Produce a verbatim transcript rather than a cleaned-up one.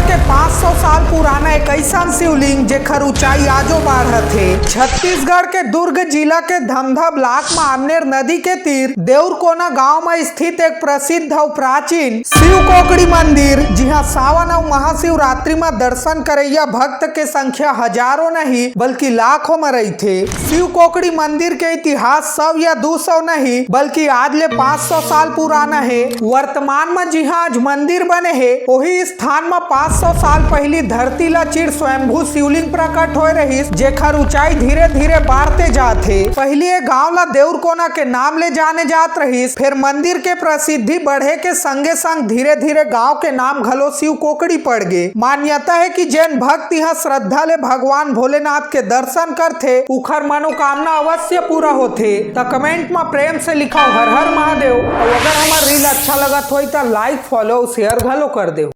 के पाँच सौ साल पुराना एक अइसन शिवलिंग, जेखर ऊंचाई आजो बाढ़त हे। छत्तीसगढ़ के दुर्ग जिला के धमधा ब्लॉक म आमनेर नदी के तीर देउरकोना गांव म स्थित एक प्रसिद्ध अउ प्राचीन शिव कोकड़ी मंदिर, जिहां सावन अउ महाशिवरात्रि म दर्शन करइया भक्त के संख्या हजारों नहीं, बल्कि लाखों म रहिथे। शिव कोकड़ी मंदिर के इतिहास सौ या दू सौ नहीं, बल्कि आज ले पाँच सौ साल पुराना हे। वर्तमान म जिहां आज मंदिर बने हे, ओही स्थान म पाँच सौ साल पहिली धरती ला चिर स्वयंभू शिवलिंग प्रकट होए रहिस, जेखर ऊंचाई धीरे-धीरे बाढ़ते जात हे। पहिली ए गांव ला देउरकोना के नाम ले जाने जात रहिस, फेर मंदिर के प्रसिद्धि बढ़े के संगे-संग धीरे-धीरे गांव के नाम घलो शिव कोकड़ी पड़ गे। मान्यता हे कि जेन भक्त इहां श्रद्धा ले भगवान भोलेनाथ के दर्शन करथे, उखर मनोकामना अवश्य पूरा होथे। त कमेंट म प्रेम से लिखव, "हर हर महादेव।" अउ अगर हमर रील अच्छा लगत होई, त लाइक, फॉलो, शेयर घलो कर देव।